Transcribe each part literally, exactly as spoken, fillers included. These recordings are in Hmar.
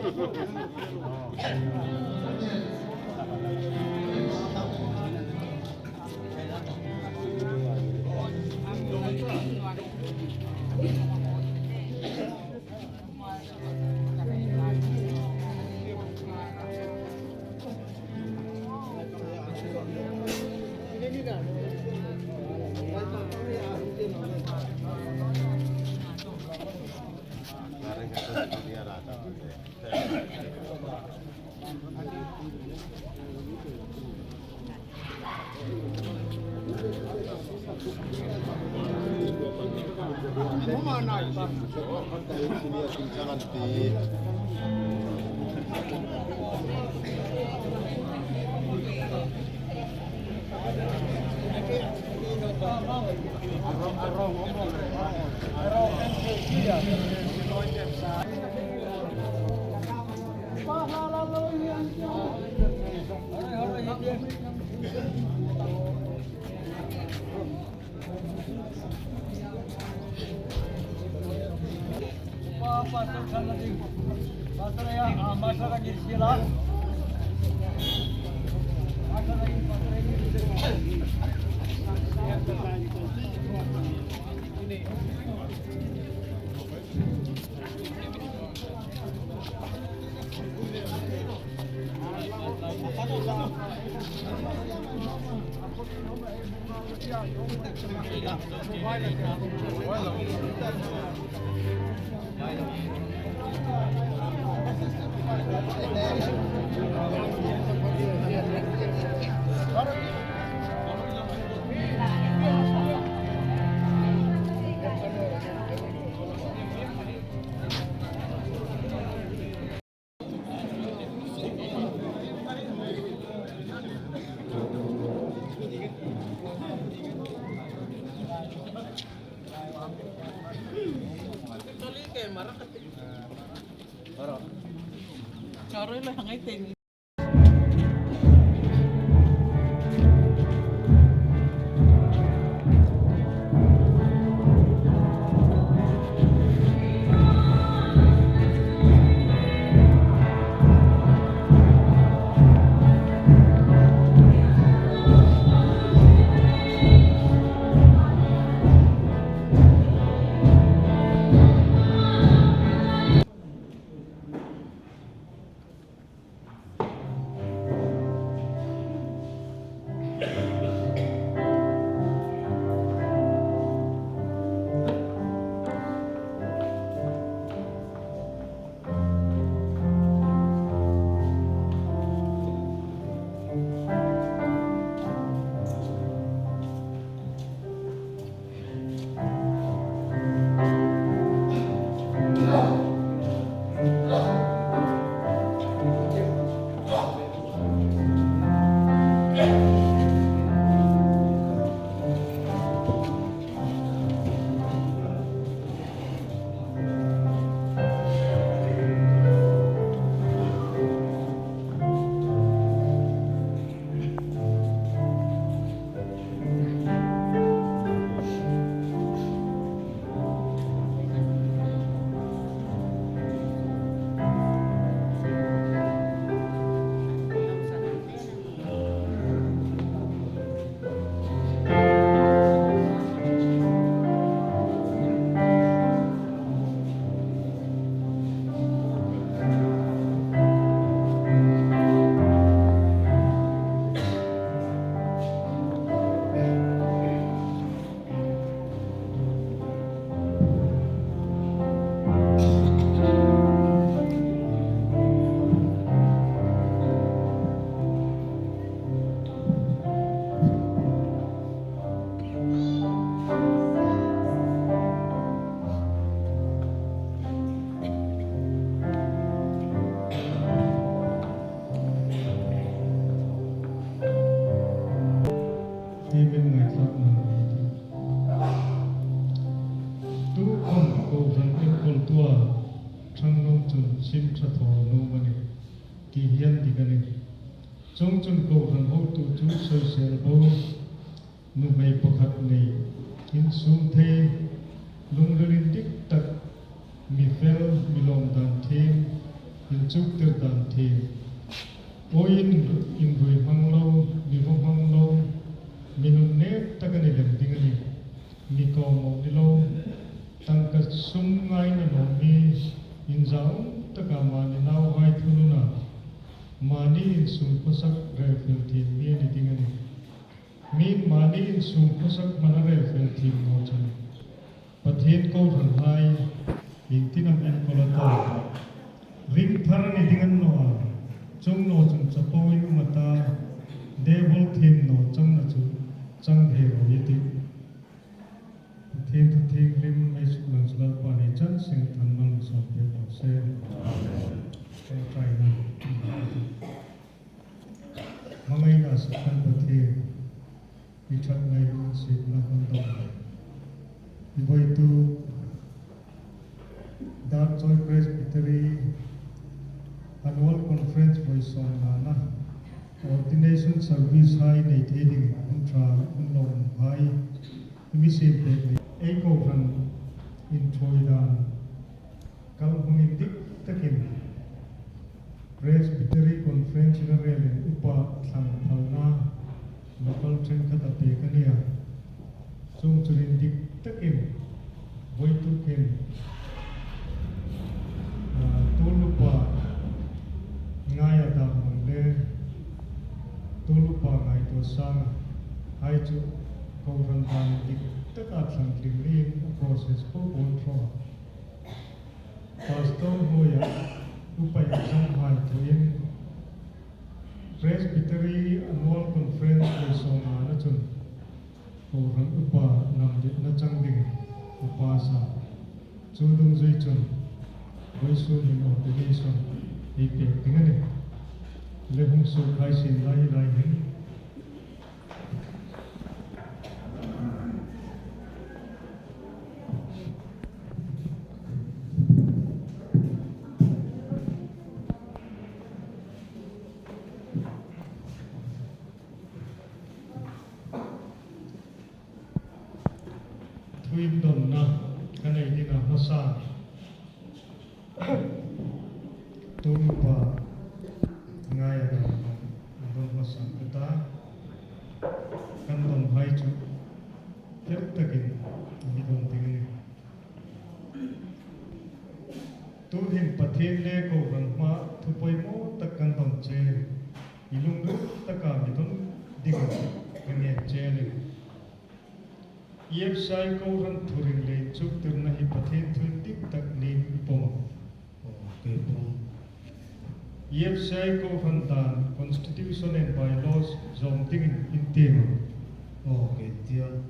Amen. Ngaithlak naw. Tukhawm kohran enkawltu a, Ṭhangnuom chun sim ṭha thaw nuom a nih ti hi a dik a nih. Chuongchun kohran hotu chu soisel bo, nuhmei pakhat nei, insum thei, lungril indik tak, mi fel, mi lawm dan thiem, Inchuktir dan thiem. Aw, in, inrui hmang lo, mi va hmang lo, mi nun nêk tak a ni lem ding a nih. Mi kawmawh ni lo, tangka sum ngaina naw mi, inzaum taka mani nauhai thununah mani insum khawsak rel fel thiem mi a ni ding a nih. Mi'n mani insum khawsak hman a rel fel thiem naw chun, Pathien kohranhai iengtin am enkawl a ta? Ring thar a ni ding a ni naw a, chuong naw chun chapo in um a ta, Devil thiem naw changna chu chang thei ro i tih. Pathien thu thienghlim ei suklang chu Lalpa'n ei chan seng than mal mi sawm pek raw se. Amen. Kan try na. Hmangaina sak kan Pathien, i ṭhatna, i lunginsietna kan dong. I voituk Darchoi Presbytery Annual Conference vawisûn nana ordination service hai nei thei ding hun ṭha hun lawmhai i mi siem pek leiin, ei kohran inṭhuoi dan kal hmang indik takin Presbytery Conference-in a relin upa thlang phalna local ṭhenkhat a pek a nih a. Chuong chun indik takin voitukin, ah, tuol upa Ngaia Darlong le tuol upa Ngaituasanga hai chu kohran dan indik taka thlang tling leiin a process po po an thaw. Pastor hnuoia upa inzawmhai thuin Presbytery Annual Conference vawisûn nana chun kohran upa namdetna chang dingin a pass a. Chu dungzui chun vawisun hin ordination ei pek ding a nih. Le hung suok hai sien lai lai hin. Thuindawnna kan nei ding a, hmasa tuol upa Ngaia Darlong dawn hmasa ka ta. Kan dawnhai chu fel takin mi dawn ding a nih. Tuhin Pathien le kohran hmaa thu poimaw tak kan dawn che, i lungril taka mi dawn dingin ka ngên che a nih. EFCI kohran thuring le inchuktirna hi Pathien thu indik tak niin i pawm a? Aw, kei pawm. EFCI kohran dan, Constitution and Bylaws zawm dingin in tiem a? Aw, kei tiem.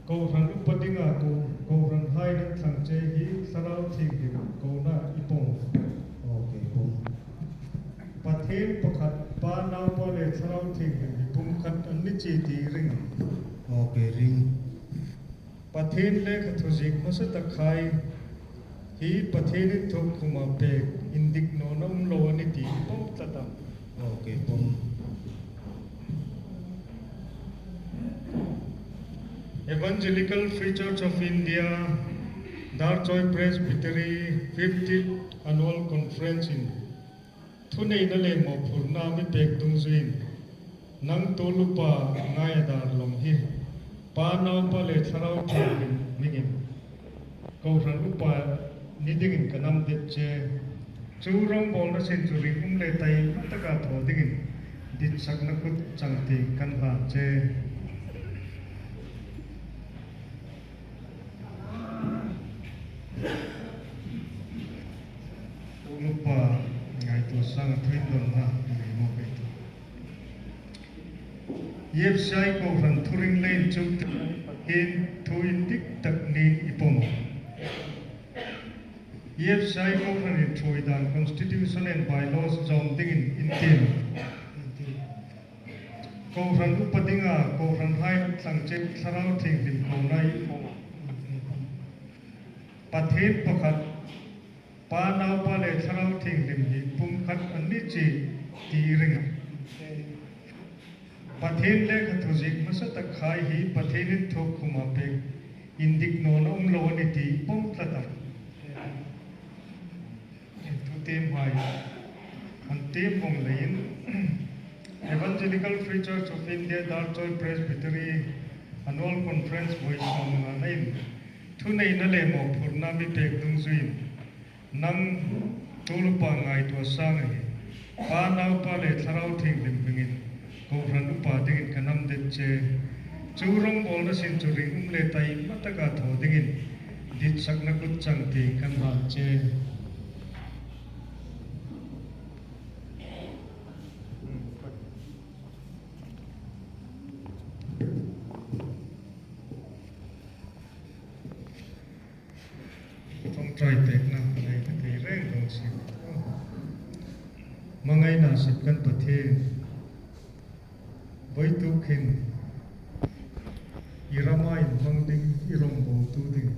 Kohran upa dinga ko, kohranhai an thlang che hi Thlarau Thienghlim kona i pawm a? Aw, kei pawm. Pathien pakhat, Pa, Naupa le Thlarau Thienghlim hi pumkhat an nih ti i ring am? Aw, kei ring. Pathien lekha thuziek hmasa takhai hi Pathien inthawk khuma pek indik nawna um lo a nih ti i pawm tlat am? Aw, kei pawm. Evangelical Free Church of India, Darchoi Presbytery fiftieth Annual Conference-in thuneina le mawphurna mi pek dungzuiin, nang tuol upa Ngaia Darlong hi Pa, Naupa le Thlarau Thienghlim hmingin kohran upa ni dingin ka namdet che. Chu rongbawlna sin chu ringum le taima taka thaw dingin ditsakna kut changtieng kan hlan che. Upa Ngaituasanga thuindawnna nei maw pei ta. EFCI kohran thuring le inchuktirna hi Pathien thu indik tak niin i pawm a? EFCI kohran inṭhuoi dan, Constitution and Bylaws zawm dingin in tiem a? Kohran upa dinga kohranhai an thlang che hi Thlarau Thienghlim kona i pawm a? Pathien pakhat, Pa, Naupa le Thlarau Thienghlim hi pumkhat an nih ti i ring am? Pathien lekha thuziek hmasa takhai hi Pathien inthawk khuma pek indik nawna um lo a nih ti i pawm tlat am? Thu Team hai, an team vawng leiin Evangelical Free Church of India Darchoi Presbytery Annual Conference vawi sawmnga nain thuneina le mawphurna mi pek dungzuiin nang tuolpa ngaituo sang a hi Pa, Naupa le Thlarau Thienghlim hmingin kohran upa dingin ka namdet che. Chu rongbawlna sin chu ringum le taima taka thaw dingin ditsakna kut chang tiin kan hlan che. Ṭawngṭai pekna nei ka ti reng reng si. Hmangaina sip kan Pathien, vawituk hin i rama inhmang ding, i rongbawltu ding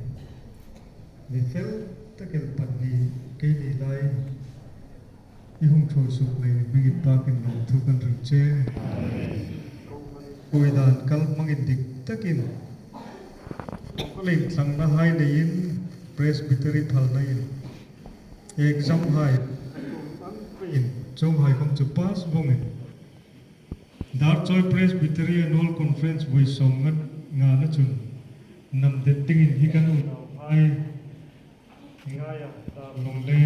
mi fel tak el pahni keini lai i hung ṭhuoi suok leiin hmingin pakin lawmthu kan hril che. Kuoi dan kal hmangin dik takin kawlin tlangnahai neiin Presbytery phalnain exam hai in chuonghai khom chu pass vawngin Darchoi Presbytery Annual Conference vawi sawmnga ngana chun namdet dingin hi kan unauhai Ngaia Darlong le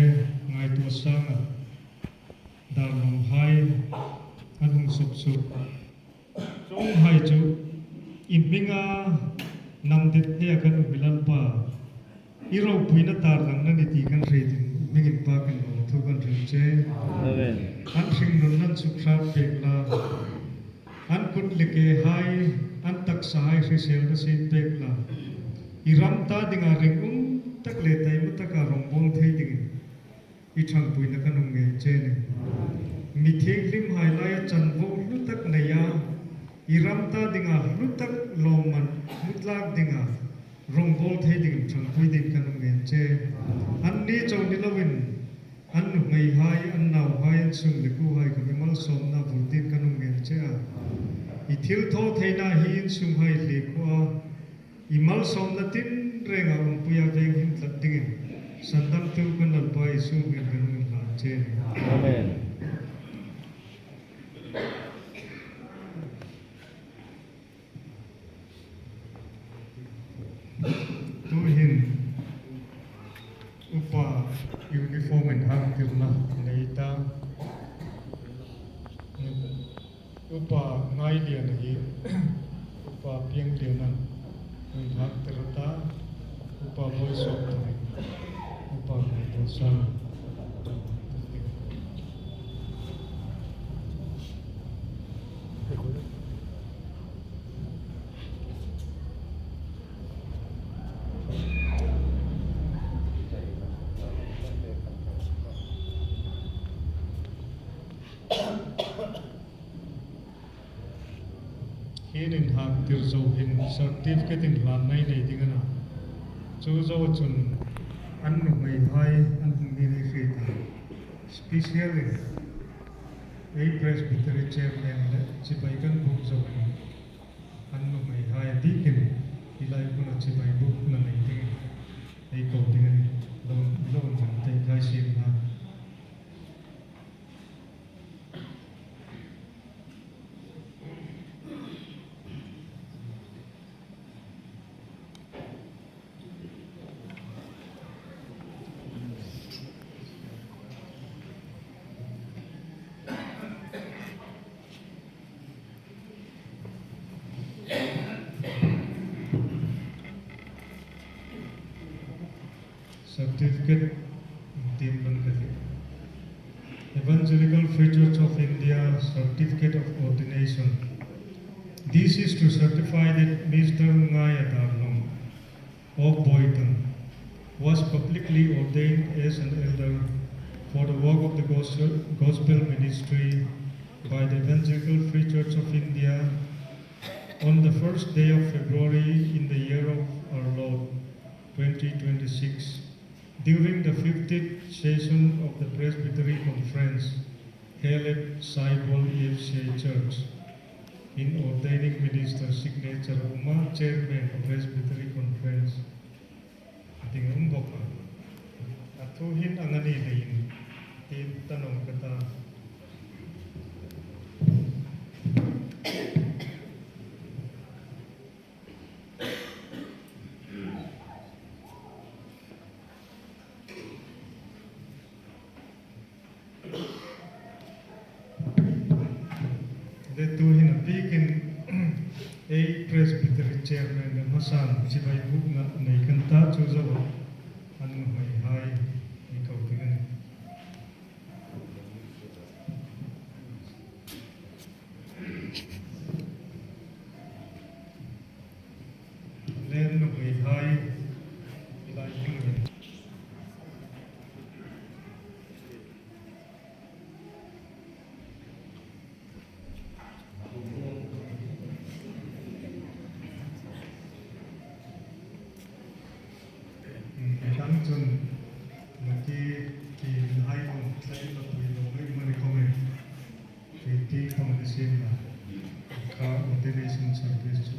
Ngaituo Sanga Darlong hai an hung suk suk. Chuonghai chu i hminga namdet hneia kan um hi Lalpa, i ropuina tarlangna ni ti kan hriet in, i hmingin pakin lawmthu kan hril che. Amen. An hringnun nan suk hrât pek la. An kut le kehai, an taksahai hriselna siem pek la. I ram ta dinga ringum tak le taima taka rongbawl thei dingin i ṭhangpuina kan um ngei che a nih. Mi thienghlimhai laia chanvo hlu tak neia, i ram ta dinga hlu tak lawmman hmu tlak dinga rongbawl thei dingin ṭhangpui dingin kan um ngei che. Anni chau ni loin, an nuhmeihai, an nauhai, an sung le kuohai kha mi malsawmna vur dingin kan um ngei che a. I thilthawtheina hi insunghai le kuoa, i malsawmna tinrenga umpuia veng him tlat dingin, sandamtu kan Lalpa Isu hmingin kan hung hlan che a nih. Amen. Tuhin upa uniform inhaktirna nei ta. Upa Ngailiana hi, Upa Piangliana inhaktir ta, Upa Boisawp ta, Upa Ngaituo Sang. Hi inhaktir zo hin certificate inhlanna nei ding a na. Chu zo chun an nuhmeihai an hung ni ni hriet a. Specially ei Presbytery Chairman le chibai kan buk zo hin an nuhmeihai a dikin hi lai hmuna chibai bukna nei dingin ei ko ding a nih. Lo, lo inhlan te khai siem la. Certificate, tin ban ka ti. Evangelical Free Church of India Certificate of Ordination. This is to certify that Mister Ngaia Darlong of Boitang was publicly ordained as an elder for the work of the gospel, gospel ministry by the Evangelical Free Church of India on the first day of February in the year of our Lord, twenty twenty-six, during the fiftieth session of the Presbytery Conference held at Saibol E F C A Church, in ordaining minister signature a um a, Chairman Presbytery Conference a ding a um bawk a. A thu hin a nga ni leiin Kin ei Presbytery Chairman le hmasan chibai bukna nei kan ta chu zo a. An nuhmeihai ei ko ding a nih. Le nuhmeihai, lai hmang ring. Tang chun, mati ti hai on, tlai ma pui lo mai mani comment. Ti ti comment sin la. Ka ordination service chu.